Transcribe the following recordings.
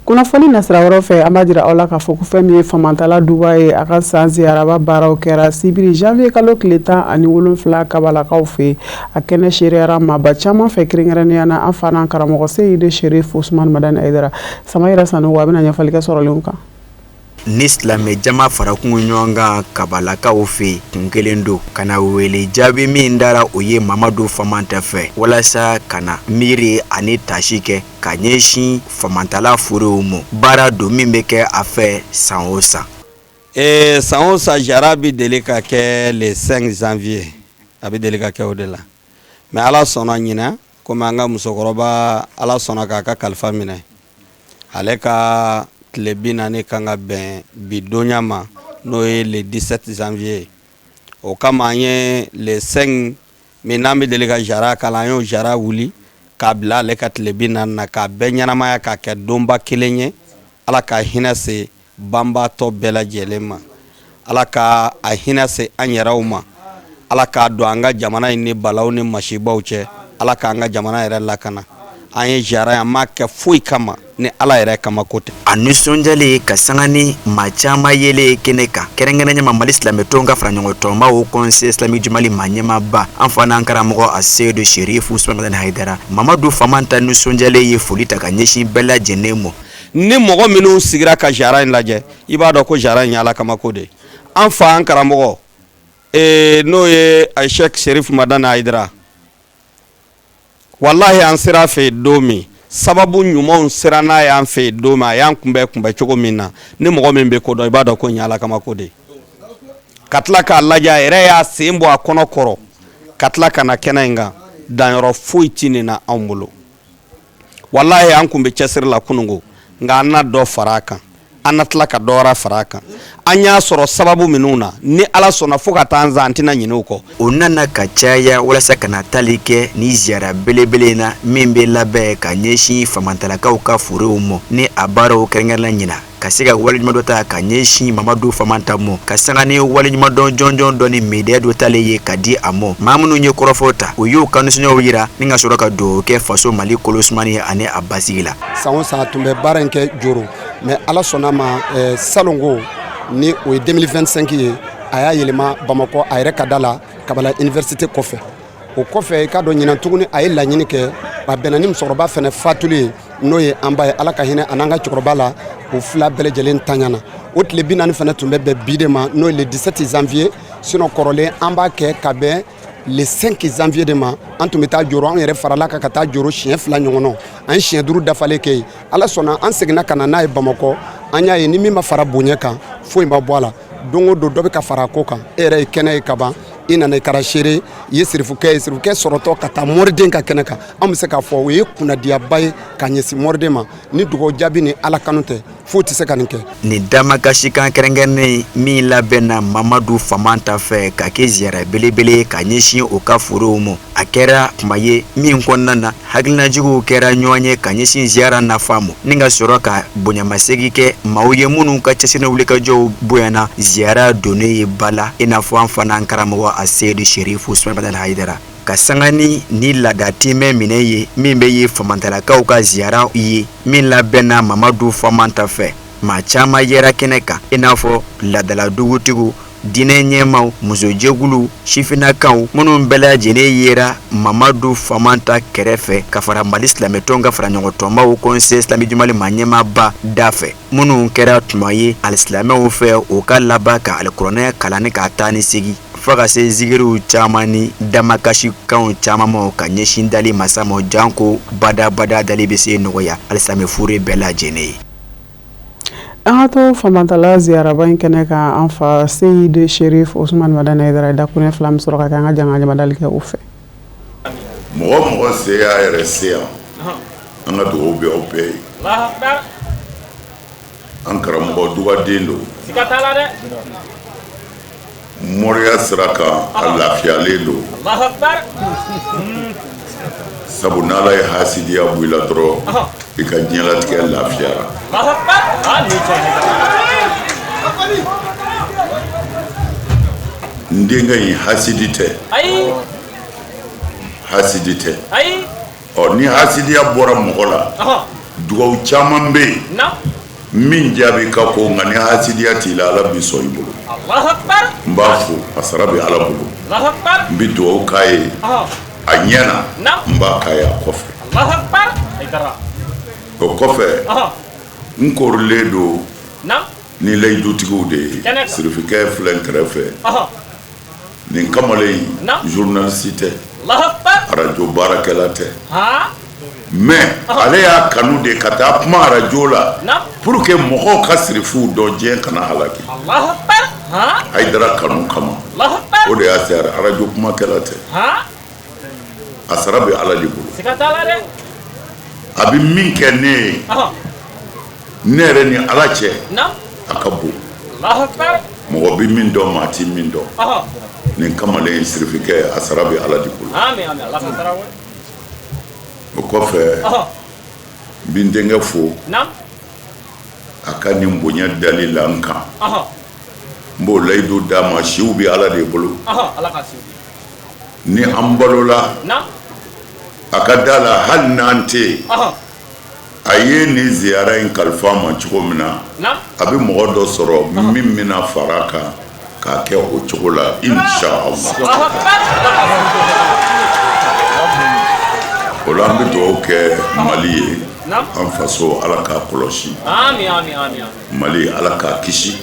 Kunnafoni nasira wɛrɛ fɛ, an b'a jira aw la k'a fɔ ko fɛn min ye Famantala Duba ye, a ka san ziyaraba baaraw kɛra sibiri janvier kalo tile 17 Kabalakaw fɛ. A kɛnɛ seereyara maaba caman fɛ, kɛrɛnkɛrɛnnenya na an fa n'an karamɔgɔ Seyidi Sherif Usman Madani Hayidara. Samayira Sanogo, a bɛna ɲɛfɔli kɛ sɔrɔlenw kan. Ni silamɛ jama farakun ɲɔgɔn kan Kabalakaw fɛ, kun kelen don ka na wele jaabi min dara o ye Mamadu Famanta fɛ, walasa ka na miiri ani tasi kɛ ka ɲɛsin Famantala furew ma. Baara don min bɛ kɛ a fɛ san o san. Ee, san o san ziyara bɛ deli ka kɛ le 5 janvier, a bɛ deli ka kɛ o de la. Mais Ala sɔnna ɲinan, komi an ka musokɔrɔba, Ala sɔnna k'a ka kalifa minɛ, ale ka tile 40 kan ka bɛn bi donya ma, n'o ye le 17 janvier. O kama an ye le 5 min n'an bɛ deli ka ziyara k'a la, an y'o ziyara wuli k'a bila ale ka tile 40 na, k'a bɛɛ ɲɛnamaya k'a kɛ donba kelen ye. Ala ka hinɛ se banbaatɔ bɛɛ lajɛlen ma, Ala ka a hinɛ se an yɛrɛw ma, Ala k'a don an ka jamana in ni balaw ni masibaw cɛ, Ala k'an ka jamana yɛrɛ lakana. An ye ziyara an m'a kɛ foyi kama ni Ala yɛrɛ kama ko tɛ. A nisɔndiyalen ka sanga ni maa caman yelen kɛnɛ kan, kɛrɛnkɛrɛnnenya ma Mali silamɛtɔnw ka faraɲɔgɔn tɔnba Haut Conseil islamique du Mali maa ɲɛmaaba, an fa n'an karamɔgɔ a Seyidu Serifu Usumani Madani Hayidara, Mamadu Famanta nisɔndiyalen ye foli ta ka ɲɛsin bɛɛ lajɛlen ma. Ni mɔgɔ minnu sigira ka ziyara in lajɛ, i b'a dɔn ko ziyara in ye Ala kama ko de ye. An fa an karamɔgɔ n'o ye Sɛki Serifu Madani Hayidara, walahi an sera a fɛ yen don min, sababu ɲumanw sera n'a y'an fɛ yen don min, a y'an kunbɛn kunbɛn cogo min na, ni mɔgɔ min bɛ ko dɔn, i b'a dɔn ko nin ye Ala kama ko de ye. Ka tila k'a lajɛ, a yɛrɛ y'a sen bɔ a kɔnɔ kɔrɔ ka tila ka na kɛnɛ in kan. Danyɔrɔ foyi tɛ nin na anw bolo. Walahi an kun bɛ cɛsiri la kununko, nka an na dɔ fara a kan, an na tila ka dɔ wɛrɛ fara a kan. An y'a sɔrɔ sababu minnu na, ni Ala sɔnna, fo ka taa an sa, an tɛna ɲinɛ o kɔ. O nana ka caya walasa ka na tali kɛ ni ziyara belebele in na min bɛ labɛn ka ɲɛsin Famantalakaw ka furew ma, ni a baaraw kɛrɛnkɛrɛnna ɲinan ka se ka waleɲumandɔn ta ka ɲɛsin Mamadu Famanta ma, ka sanga ni waleɲumandɔn jɔnjɔn dɔ ni médaille dɔ talen ye ka di a ma. Maa minnu ye kɔrɔfɔ ta, u y'u ka nisɔndiyaw jira ni ka sɔrɔ ka dugawu kɛ faso Mali kolo sumani ani a basigi la. San o san a tun bɛ baara in kɛ Joro, mais Ala sɔnna ma, salongo ni o ye 2025 ye, a y'a yɛlɛma Bamakɔ a yɛrɛ ka da la, Kabala université kɔfɛ. O kɔfɛ, i k'a dɔn, ɲinan tuguni a ye laɲini kɛ, a bɛnna ni musokɔrɔba fana fatuli ye, n'o ye an ba ye, Ala ka hinɛ a n'an ka cɛkɔrɔba la, o fila bɛɛ lajɛlen tanyana. O tile 40 fana tun bɛ bɛn bi de ma, n'o ye le 17 janvier. Sinon kɔrɔlen an b'a kɛ ka bɛn le 5 janvier de ma. An tun bɛ taa Joro, an yɛrɛ farala kan ka taa Joro siɲɛ 2 ɲɔgɔn na, an ye siɲɛ 5 dafalen kɛ yen. Ala sɔnna, an seginna ka na n'a ye Bamakɔ. An y'a ye ni min ma fara bonya kan, foyi ma bɔ a la. Don o don dɔ bɛ ka fara a ko kan. E yɛrɛ ye kɛnɛ ye kaban, i nana i kɛra seere i ye sirifukɛ ye, sirifukɛ sɔrɔtɔ ka taa mɔriden ka kɛnɛ kan, an bɛ se k'a fɔ o ye kunnadiyaba ye ka ɲɛsin mɔriden ma. Ni dugawu jaabi ni Ala kanu tɛ, foyi tɛ se ka nin kɛ. Nin damakasikan kɛrɛnkɛrɛnnen min labɛnna Mamadu Famanta fɛ ka kɛ ziyara belebele ka ɲɛsin o ka furew ma, a kɛra kuma ye min kɔnɔna na hakilinajigiw kɛra ɲɔgɔn ye ka ɲɛsin ziyara nafa ma, ni ka sɔrɔ ka bonyamasegin kɛ maaw ye minnu ka cɛsiri ni wulikajɔw bonyana ziyara donnen ye ba la, i n'a fɔ an fa n'an karamɔgɔ a Seyidu Serifu Usumani Madani Hayidara, ka sanga ni ni laada timɛ minɛ ye min bɛ ye Famantalakaw ka ziyara ye min labɛnna Mamadu Famanta fɛ. Maa caman yera kɛnɛ kan, i n'a fɔ laadala dugutigiw, diinɛ ɲɛmaaw, musojɛkuluw, sifinnakaw, minnu bɛɛ lajɛlen yera Mamadu Famanta kɛrɛfɛ ka fara Mali silamɛtɔn ka faraɲɔgɔn tɔnba Haut Conseil islamique du Mali maa ɲɛmaaba da fɛ, minnu kɛra tuma ye alisilamɛw fɛ u ka laban ka alikuranɛ kalan ni ka taa ni segin fo ka se zikiriw caman ni damakasikanw caman ma ka ɲɛsin dali masa ma, janko badabada dali bɛ se nɔgɔya alisilamɛ fure bɛɛ lajɛlen ye. An ka to Famantala ziyaraba in kɛnɛ kan, an fa Seyidi Sherif Usumani Madani Hayidara, dakuruɲɛ 2 min sɔrɔ ka kɛ, an ka jan ka ɲamadali kɛ o fɛ. Mɔgɔ mɔgɔ se y'a yɛrɛ se yan, an ka dugawu bɛ aw bɛɛ ye. An karamɔgɔ dugaden don, moriya sira kan a lafiyalen don, sabu n'Ala ye hasidiya bɔ i la dɔrɔn, i ka diɲɛlatigɛ lafiyara. N denkɛ in hasidi tɛ, hasidi tɛ. Ɔ ni hasidiya bɔra mɔgɔ la, Dugawu caman bɛ yen min jaabi ka ko, nka ni hasidiya t'i la, Ala b'i sɔn i bolo. N b'a fo, a sara bɛ Ala bolo. N bɛ dugawu k'a ye a ɲɛ na, n b'a k'a ye a kɔfɛ. O kɔfɛ, n korilen don ni layidutigiw de ye. Sirifikɛ filɛ n kɛrɛfɛ. Nin kamalen in, journaliste tɛ, arajo baarakɛla tɛ, mais ale y'a kanu de ka taa kuma arajo la pour que mɔgɔw ka sirifuw dɔn, diɲɛ kana halaki. Hayidara kanu kama, o de y'a se arajo kumakɛla tɛ. A sara bɛ Ala de bolo. A bɛ min kɛ ne ye, ne yɛrɛ ni Ala cɛ, a ka bon. Mɔgɔ bɛ min dɔn, maa tɛ min dɔn. Nin kamalen sirifikɛ, a sara bɛ Ala de bolo. O kɔfɛ, n bɛ n denkɛ fo a ka nin bonya dali la n kan. N b'o layidu d'a ma, siw bɛ Ala de bolo. Ni an balola, a ka da la, hali n'an tɛ yen, a ye nin ziyara in kalifa ma cogo min na, a bɛ mɔgɔ dɔ sɔrɔ min bɛna fara a kan k'a kɛ o cogo la, inshallah. O la, an bɛ dugawu kɛ Mali ye, an faso, Ala k'a kɔlɔsi. Mali, Ala k'a kisi.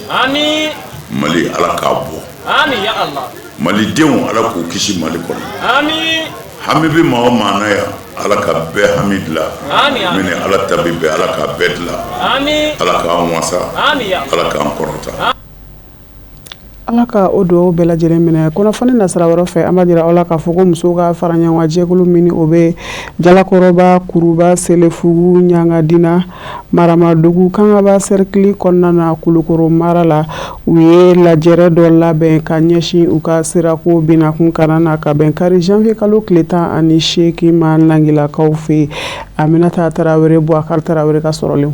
Mali, Ala k'a bɔ. Malidenw, Ala k'u kisi Mali kɔnɔ. Hami bɛ maa o maa na yan, Ala ka bɛɛ hami dilan. Min ni Ala ta bɛ bɛn, Ala ka bɛɛ dilan. Ala k'an wasa, Ala k'an kɔrɔta. Ala ka o dugawu bɛɛ lajɛlen minɛ. Kunnafoni nasira wɛrɛ fɛ, an b'a jira aw la k'a fɔ ko musow ka fara ɲɔgɔn jɛkulu min o bɛ Jalakɔrɔba, Kuruba, Selefugu, Ɲangadina, Maramadugu, Kangaba sɛrikili kɔnɔna na, Kulukɔrɔ mara la, u ye lajɛrɛ dɔ labɛn ka ɲɛsin u ka sirako binakun kana na, ka bɛn kari janvier kalo tile 18 ma Nangilakaw fɛ. Aminata Tarawele, Bubakari Tarawele ka sɔrɔlenw.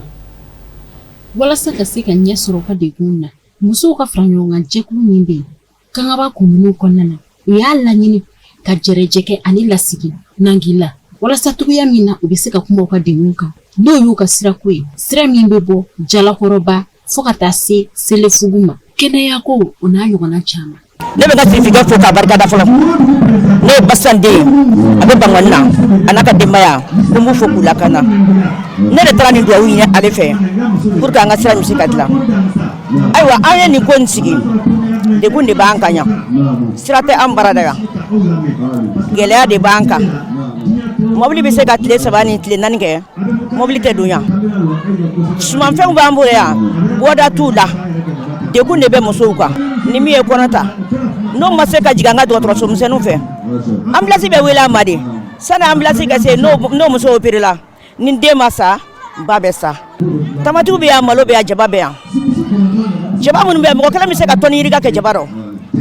Walasa ka se ka ɲɛ sɔrɔ u ka degun na, musow ka fara ɲɔgɔn kan jɛkulu min bɛ yen Kangaba komini kɔnɔna na, u y'a laɲini ka jɛrɛjɛ kɛ ani lasigi Nangila, walasa cogoya min na u bɛ se ka kuma u ka degun kan, n'o y'u ka sirako ye, sira min bɛ bɔ Jalakɔrɔba fo ka taa se Selefugu ma, kɛnɛyako, o n'a ɲɔgɔnna caman. Ne bɛ ka sirifikɛ fo k'a barika da fɔlɔ. Ne ye Basan den ye, a bɛ Bangɔni na, a n'a ka denbaya, ko n b'u fo k'u lakana. Ne de taara nin dugawu ɲini ale fɛ pour que an ka sira in bɛ se ka dilan. Ayiwa, an ye nin ko in sigi, degun de b'an kan yan, sira tɛ an barada yan, gɛlɛya de b'an kan. Mɔbili bɛ se ka tile 3 ni tile 4 kɛ, mɔbili tɛ don yan. Sumanfɛnw b'an bolo yan, bɔda t'u la. Degun de bɛ musow kan. Ni min ye kɔnɔ ta, n'o ma se ka jigin an ka dɔgɔtɔrɔso misɛnninw fɛ, ambulance bɛ wele an ma de. Sani ambulance ka se, n'o muso opéré la, ni den ma sa, ba bɛ sa. Tamatiw bɛ yan, malo bɛ yan, jaba bɛ yan. Jaba minnu bɛ yan, mɔgɔ kelen bɛ se ka tɔni yirika kɛ jaba rɔ.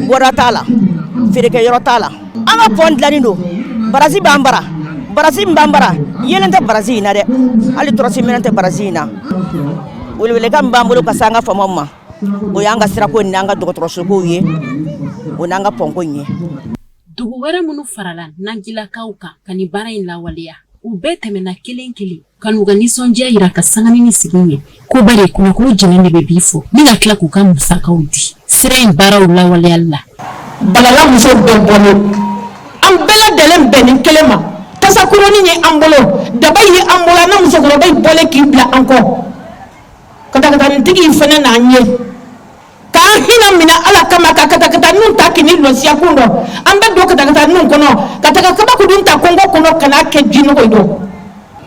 Bɔda t'a la, feerekɛyɔrɔ t'a la. An ka pɔn dilanni don, barrage b'an bara, barrage min b'an bara, yeelen tɛ barrage in na dɛ, hali tɔrɔsi minɛn tɛ barrage in na. Welewelekan min b'an bolo ka se an ka faamaw ma, o y'an ka sirako ni an ka dɔgɔtɔrɔsokow ye, o n'an ka pɔnko in ye. Dugu wɛrɛ minnu farala Nangilakaw kan ka nin baara in lawaleya, u bɛɛ tɛmɛna kelen kelen ka n'u ka nisɔndiya jira ka sanga ni sigi ye ko bari kɔnɔkulu jɛlen de bɛ bi fɔ, ni ka tila k'u ka musakaw di sira in baaraw lawaleyali la. Balala muso bɛɛ bɔlen, an bɛɛ lajɛlen bɛnnin kelen ma. Tasakurunin ye an bolo, daba ye an bolo, an na musokɔrɔba in bɔlen k'i bila an kɔ. Katakataninitigi in fana n'an ye k'an hinɛ minɛ Ala kama ka katakataninw ta k'i ni lɔsiya kun dɔ. An bɛ don katakataninw kɔnɔ ka taga kabakudun ta kongo kɔnɔ ka n'a kɛ jinɔgɔ ye dɔ.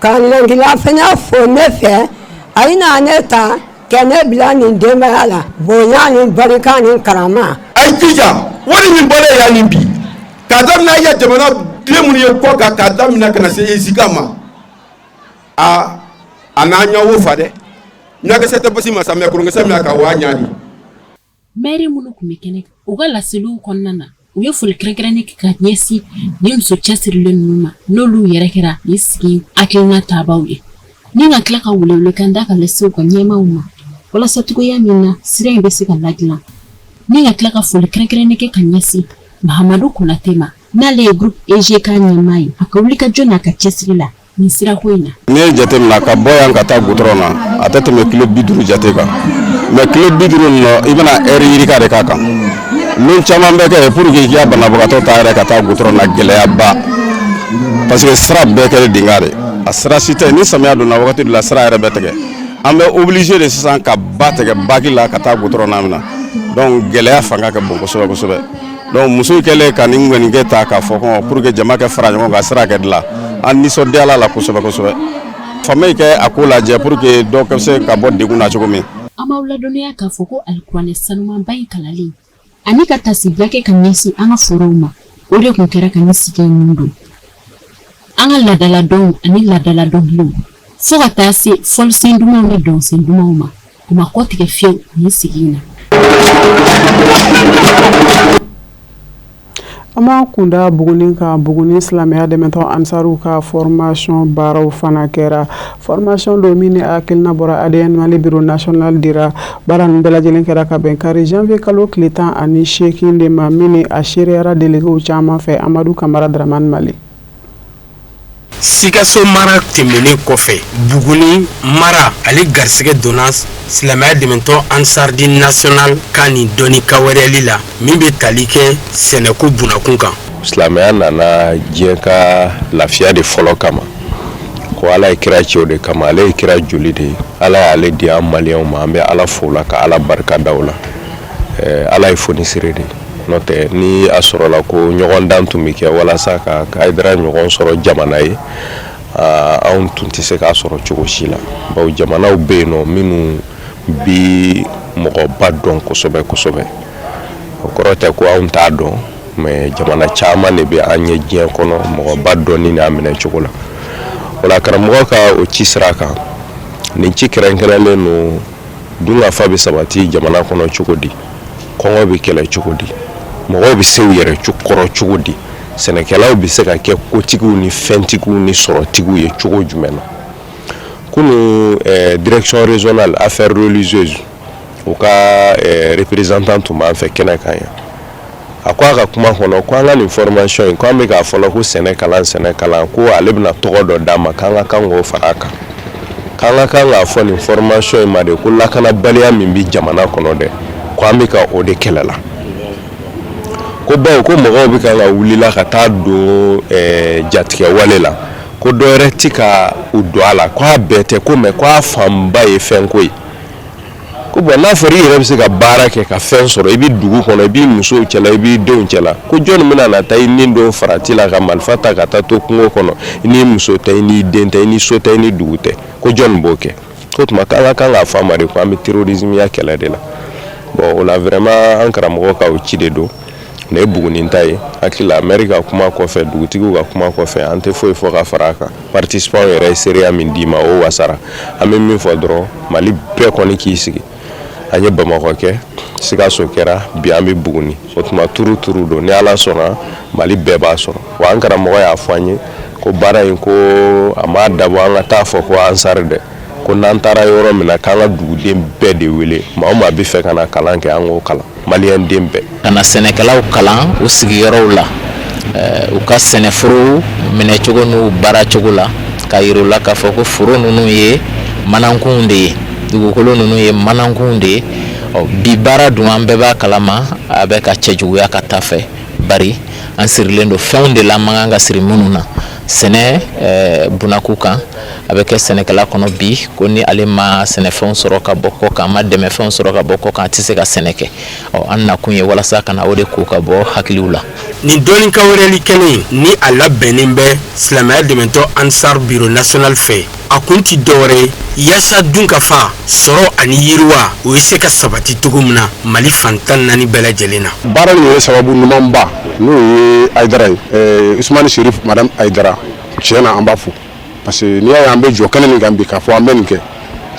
Ka Nangila fana fo ne fɛ, a ye na ne ta ka ne bila nin denbaya la, bonya ni barika ni karama. A ye jija wari min bɔlen yan nin bi, k'a daminɛ ya jamana den minnu ye kɔ kan, k'a daminɛ ka na se ESICA ma, aa, a n'an ɲɛ wo fa dɛ. Ɲakisɛ tɛ basi ma sa mɛ kolonkisɛ min ka waa ɲaani. Mɛri minnu tun bɛ kɛnɛ, u ka laseliw kɔnɔna na, u ye foli kɛrɛnkɛrɛnnen kɛ ka ɲɛsin nin muso cɛsirilen ninnu ma, n'olu yɛrɛ kɛra nin sigi hakilina tabaw ye, ni ka tila ka welewelekan da ka lase u ka ɲɛmaaw ma, walasa cogoya min na sira in bɛ se ka ladilan, ni ka tila ka foli kɛrɛnkɛrɛnnen kɛ ka ɲɛsin Mahamadu Konate ma, n'ale ye groupe EGK ɲɛmaa ye, a ka wulikajɔ n'a ka cɛsiri la. nin sirako in na. N'i ye jateminɛ ka bɔ yan ka taa gudɔrɔn na, a tɛ tɛmɛ kilo 50 jate kan, mais kilo 50 nin na, i bɛna ɛri yirika de k'a kan. Lon caman bɛ kɛ pour que i ka banabagatɔ ta yɛrɛ ka taa gudɔrɔn na, gɛlɛyaba, parce que sira bɛɛ kɛra dingɛ de, a sira si tɛ. Ni samiya donna wagati dɔ la, sira yɛrɛ bɛ tigɛ. An bɛ obligé de sisan ka ba tigɛ baki la ka taa gudɔrɔn na min na. Donc gɛlɛya fanga ka bon kosɛbɛ kosɛbɛ. Donc musow kɛlen ka nin ŋaninkɛ ta k'a fɔ ko pour que jama kɛ fara ɲɔgɔn kan, sira kɛ dilan, an nisɔndiyala la kosɛbɛ kosɛbɛ. Faama kɛ a ko lajɛ pour que dɔ ka se ka bɔ degun na cogo min. An b'aw ladɔnniya k'a fɔ ko alikuranɛ sanumanba in kalanlen ani ka tasibila kɛ ka ɲɛsin an ka forow ma, o de tun kɛra ka nin sigi in don. An ka laadaladɔnw ani laadala dɔnkiliw, fo ka taa se fɔlisen dumanw ni dɔnsen dumanw ma, u ma kɔtigɛ fiyewu nin sigi in na. An b'an kunda Buguni kan. Buguni silamɛya dɛmɛtɔn Ansaru ka formation baaraw fana kɛra. Formation don min ni hakilina bɔra ADN Mali bureau national dira. Baara ninnu bɛɛ lajɛlen kɛra ka bɛn kari janvier kalo tile 18 de ma, min ni a seereyara déléguéw caman fɛ. Amadu Kamara Dramane Mali. Sikaso mara tɛmɛnen kɔfɛ, Buguni mara ale garisɛgɛ donna silamɛya dɛmɛtɔn Ansardine national ka nin dɔnni kawɛrɛli la, min bɛ tali kɛ sɛnɛko bunakun kan. Silamɛya nana diɲɛ ka lafiya de fɔlɔ kama, ko Ala ye kira ci o de kama. Ale ye kira joli de ye? Ala y'ale di an maliyɛnw ma. An bɛ Ala fo la ka Ala barika da o la. Ala ye fonisire de ye. N'o tɛ, ni a sɔrɔla ko ɲɔgɔndan tun bɛ kɛ walasa ka Hayidara ɲɔgɔn sɔrɔ jamana ye, anw tun tɛ se k'a sɔrɔ cogo si la, bawo jamanaw bɛ yen nɔ minnu bi mɔgɔba dɔn kosɛbɛ kosɛbɛ. O kɔrɔ tɛ ko anw t'a dɔn, mais jamana caman de bɛ an ɲɛ diɲɛ kɔnɔ mɔgɔba dɔnni n'a minɛ cogo la. O la, karamɔgɔ ka o ci sira kan, nin ci kɛrɛnkɛrɛnlen don: dunkafa bɛ sabati jamana kɔnɔ cogo di, kɔngɔ bɛ kɛlɛ cogo di, mɔgɔw bɛ se u yɛrɛ kɔrɔ cogo di, sɛnɛkɛlaw bɛ se ka kɛ kotigiw ni fɛntigiw ni sɔrɔtigiw ye cogo jumɛn na. Kunun, direction régionale affaires religieuses, u ka représentant tun b'an fɛ kɛnɛ kan yan. A ko a ka kuma kɔnɔ ko an ka nin formation in, ko an bɛ k'a fɔlɔ ko sɛnɛ kalan, sɛnɛ kalan, ko ale bɛna tɔgɔ dɔ d'a ma k'an ka kan k'o fara a kan, k'an ka kan k'a fɔ nin formation in ma de ko lakanabaliya min bɛ jamana kɔnɔ dɛ, ko an bɛ ka o de kɛlɛ la, ko bawo ko mɔgɔw bɛ kan ka wulila ka taa don jatigɛ wale la, ko dɔ wɛrɛ tɛ ka u don a la, ko a bɛɛ tɛ ko, mais ko a fanba ye fɛnko ye. Ko bon, n'a fɔra i yɛrɛ bɛ se ka baara kɛ ka fɛn sɔrɔ, i bɛ dugu kɔnɔ, i b'i musow cɛla, i b'i denw cɛla, ko jɔnni bɛna na taa i ni don farati la ka marifa ta ka taa to kungo kɔnɔ, i n'i muso tɛ, i n'i den tɛ, i ni so tɛ, i ni dugu tɛ, ko jɔnni b'o kɛ? Ko tuma k'an ka kan k'a fɔ a ma de ko an bɛ terrorisme ya kɛlɛ de la. Bon, o la, vraiment, an karamɔgɔ ka o ci de don. Nin ye Buguni ta ye. Hakili la, maire ka kuma kɔfɛ, dugutigiw ka kuma kɔfɛ, an tɛ foyi fɔ ka fara a kan. Participants yɛrɛ ye seereya min d'i ma, o wasara. An bɛ min fɔ dɔrɔn, Mali bɛɛ kɔni k'i sigi. An ye Bamakɔ kɛ, Sikaso kɛra, bi an bɛ Buguni. O tuma turu turu don, ni Ala sɔnna, Mali bɛɛ b'a sɔrɔ. Wa an karamɔgɔ y'a fɔ an ye ko baara in, ko a m'a dabɔ an ka taa fɔ ko Ansari dɛ, ko n'an taara yɔrɔ min na, k'an ka duguden bɛɛ de wele, maa o maa bɛ fɛ ka na kalan kɛ, an k'o kalan, maliyɛn den bɛɛ. Ka na sɛnɛkɛlaw kalan u sigiyɔrɔw la, u ka sɛnɛforo minɛcogo n'u baaracogo la, k'a yira u la k'a fɔ ko foro ninnu ye manankunw de ye, dugukolo ninnu ye manankunw de ye. Ɔ bi baara dun, an bɛɛ b'a kalama, a bɛ ka cɛjuguya ka taa fɛ, bari an sirilen don fɛnw de la, man kan ka siri minnu na. Sɛnɛ bunakun kan, a bɛ kɛ sɛnɛkɛla kɔnɔ bi ko ni ale ma sɛnɛfɛnw sɔrɔ ka bɔ kɔ kan, ma dɛmɛfɛnw sɔrɔ ka bɔ kɔ kan, a tɛ se ka sɛnɛ kɛ. Ɔ an nakun ye walasa ka na o de ko ka bɔ hakiliw la. Nin dɔnni kawɛrɛli kɛnɛ ni a labɛnnen bɛ silamɛya dɛmɛtɔn Ansar bureau national fɛ, a kun tɛ dɔwɛrɛ ye yaasa dunkafa, sɔrɔ ani yiriwa, o ye se ka sabati cogo min na Mali fan 14 bɛɛ lajɛlen na. Baara in yɛrɛ sababu ɲumanba, n'o ye Hayidara ye, Usumani Serif Madame Hayidara, tiɲɛ na, an b'a fo, parce que n'i y'a ye an bɛ jɔ kɛnɛ nin kan bi k'a fɔ an bɛ nin kɛ,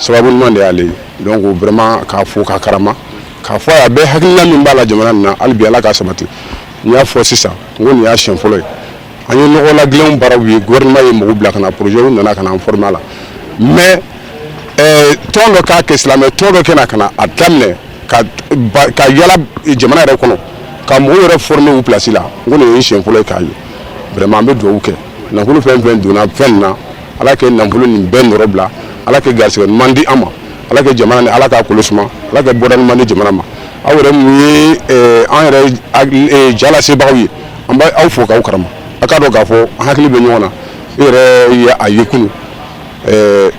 sababu ɲuman de y'ale ye. Donc vraiment, k'a fo k'a karama, k'a fɔ a bɛɛ hakilina min b'a la jamana nin na, hali bi Ala k'a sabati. N y'a fɔ sisan n ko nin y'a siɲɛ fɔlɔ ye an ye nɔgɔ ladilanw baaraw ye. Gouvernement ye mɔgɔw bila ka na, projet nana ka na an former a la, mais tɔn dɔ k'a kɛ, silamɛ tɔn dɔ kɛ na ka na a daminɛ ka yala jamana yɛrɛ kɔnɔ ka mɔgɔw yɛrɛ former u place la, n ko nin ye siɲɛ fɔlɔ ye k'a ye. Vraiment, an bɛ dugawu kɛ, nafolo fɛn fɛn donna fɛn nin na. Ala kɛ nafolo nin bɛɛ nɔrɔ bila. Ala kɛ garisɛgɛ ɲuman di an ma. Ala kɛ jamana ni Ala k'a kolo suma. Ala kɛ bɔda ɲuman di jamana ma. Aw yɛrɛ mun ye an yɛrɛ ja lasebagaw ye, an bɛ aw fo k'aw karama. A k'a dɔn k'a fɔ an hakili bɛ ɲɔgɔn na. E yɛrɛ ye a ye kunun,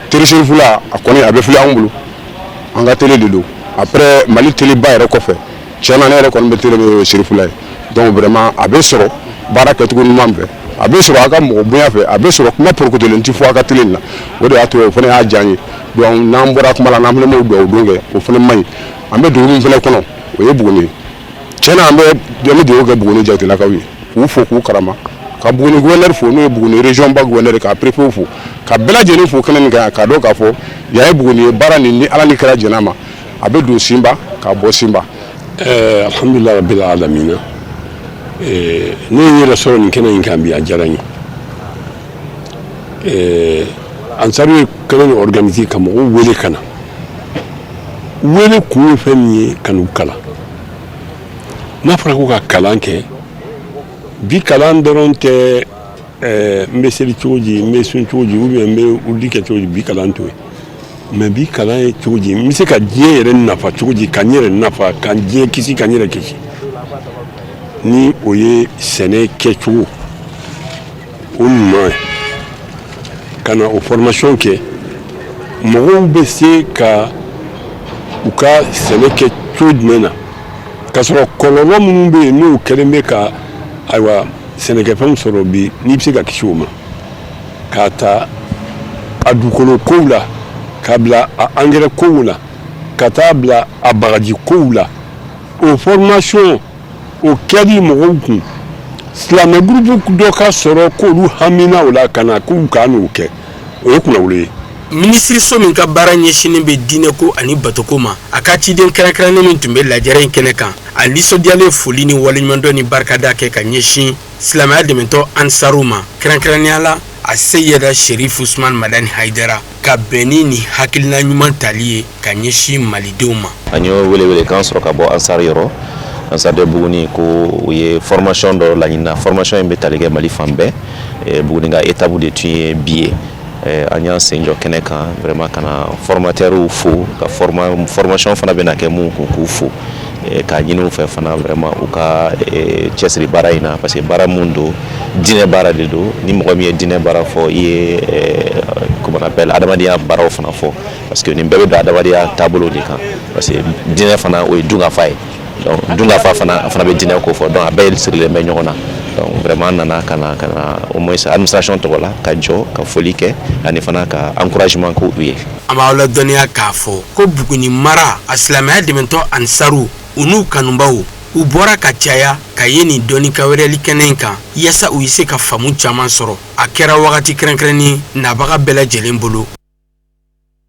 télé Cherifula, a kɔni a bɛ filɛ anw bolo, an ka télé de don. Après Mali téléba yɛrɛ kɔfɛ, tiɲɛ na, ne yɛrɛ kɔni bɛ télé min ye, Cherifula ye. Donc vraiment, a bɛ sɔrɔ baara kɛcogo ɲuman fɛ, a bɛ sɔrɔ a ka mɔgɔ bonya fɛ, a bɛ sɔrɔ kuma porokotolen tɛ fɔ a ka télé nin na. O de y'a to o fana y'a diya n ye. Donc n'an bɔra kuma la, n'an fana m'o dugawu don kɛ, o fana man ɲi. An bɛ dugu min fana kɔnɔ, o ye Buguni ye. Tiɲɛ na, an bɛ dugawu kɛ Buguni jatigilakaw ye, k'u fo k'u karama, ka Buguni gouverneur fo, n'o ye Buguni région ba gouverneur, k'a préfet fo, ka bɛɛ lajɛlen fo kɛnɛ nin kan, k'a dɔn k'a fɔ yan ye Buguni ye. Baara nin, ni Ala ni kɛra jɛn'a ma, a bɛ don Sinba ka bɔ Sinba. Alhamdulilah rabbil alamina. Ne ye n yɛrɛ sɔrɔ nin kɛnɛ in kan bi, a diyara n ye. Ansaru ye kɛnɛ nin organiser ka mɔgɔw wele ka na. Wele kun ye fɛn min ye, ka n'u kalan. N'a fɔra ko ka kalan kɛ bi, kalan dɔrɔn tɛ n bɛ seli cogo di, n bɛ sun cogo di, ou bien n bɛ wurudi kɛ cogo di. Bi kalan t'o ye, mais bi kalan ye cogo di n bɛ se ka diɲɛ yɛrɛ nafa cogo di, ka n yɛrɛ nafa, ka diɲɛ kisi, ka n yɛrɛ kisi, ni o ye sɛnɛ kɛcogo o ɲuman ye, ka na o formation kɛ. Mɔgɔw bɛ se ka u ka sɛnɛ kɛ cogo jumɛn na, k'a sɔrɔ kɔlɔlɔ minnu bɛ yen, n'o kɛlen bɛ ka, ayiwa, sɛnɛkɛfɛnw sɔrɔ bi, n'i bɛ se ka kisi o ma, k'a ta a dugukolo kow la, k'a bila a angɛrɛ kow la, ka taa bila a bagaji kow la. O formation o kɛli mɔgɔw kun, silamɛ groupe dɔ ka sɔrɔ k'olu hamina o la ka na k'u k'a n'o kɛ, o ye kunnawolo ye. Minisiriso min ka baara ɲɛsinnen bɛ diinɛko ani batoko ma, a ka ciden kɛrɛnkɛrɛnnen min tun bɛ lajɛrɛ in kɛnɛ kan, a nisɔndiyalen foli ni waleɲumandɔn ni barikada kɛ ka ɲɛsin silamɛya dɛmɛtɔ Ansaru ma, kɛrɛnkɛrɛnnenya la a Seyida Sherif Usman Madani Hayidara, ka bɛn ni nin hakilina ɲuman tali ye ka ɲɛsin malidenw ma. An ye welewelekan sɔrɔ ka bɔ Ansar yɔrɔ, Ansar de Buguni, ko u ye formation dɔ laɲinina. Formation in bɛ tali kɛ Mali fan bɛɛ. Buguni ka étape de tun ye bi ye. An y'an sen jɔ kɛnɛ kan vraiment ka na formateurs fo, ka formation fana bɛna kɛ mun kun, k'u fo, k'a ɲini u fɛ fana vraiment u ka cɛsiri baara in na, parce que baara mun don, diinɛ baara de don. Ni mɔgɔ min ye diinɛ baara fɔ, i ye, comment on appelle, adamadenya baaraw fana fɔ, parce que nin bɛɛ bɛ don adamadenya taabolo de kan, parce que diinɛ fana, o ye dunkafa ye. Donc dunkafa fana, a fana bɛ diinɛ ko fɔ. Donc a bɛɛ sirilen bɛ ɲɔgɔn na. Donc vraiment, an nana ka na au moins administration tɔgɔ la, ka jɔ ka foli kɛ ani fana ka encouragement k'u ye. An b'aw ladɔnniya k'a fɔ ko Buguni mara, a silamɛya dɛmɛtɔ Ansaru, u n'u kanubaw, u bɔra ka caya ka ye nin dɔnni ka wɛrɛli kɛnɛ in kan, yaasa u ye se ka faamu caman sɔrɔ. A kɛra wagati kɛrɛnkɛrɛnnen nabaga bɛɛ lajɛlen bolo.